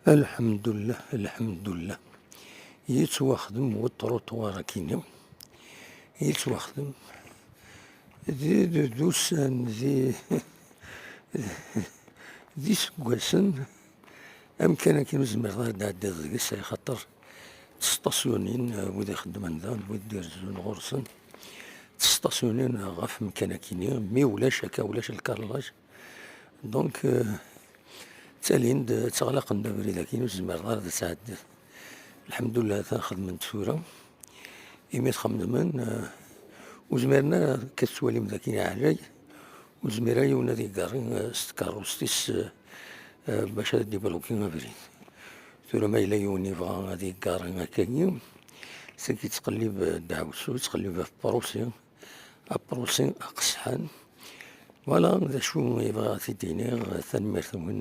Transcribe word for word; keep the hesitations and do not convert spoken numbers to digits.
Lḥemdullah, lḥemdullah. Yettwaxdem uṭruṭwar akkin-nni. Yettwaxdem di, di, d ussan, di, d iseggasen. Amkan akkin ur tezmireḍ ara ad d-tɛeddiḍ deg-s, axaṭer ttestasyunin, eh, wid ixeddmen da, wid d-irezzun ɣur-sen, ttestasyunin ɣef amkan akkin-nni, mi ulac akka, ulac lkarlac. Donc, euh, ttalin-d, ttaɣlaqen-d abrid akkin, ur tezmireḍ ara ad tɛeddiḍ. Lḥemdullah, atan xedmen-t tura. Imi txemmen, euh, ur zmiren ara akka tettwalim d akken iɛlay, ur zmir ara yiwen ad igarri, euh, s tkeṛṛust-is, euh, euh, bac ad dibluki abrid. Tura ma yella yiwen yebɣa ad igarri akkagi, saki yettqellib, euh, ddeɛwessu, yettqellib ɣef prusi, aprusi aqesḥan. Voilà, d acu i bɣiɣ ad t-id-iniɣ. Tanemmirt-nwen.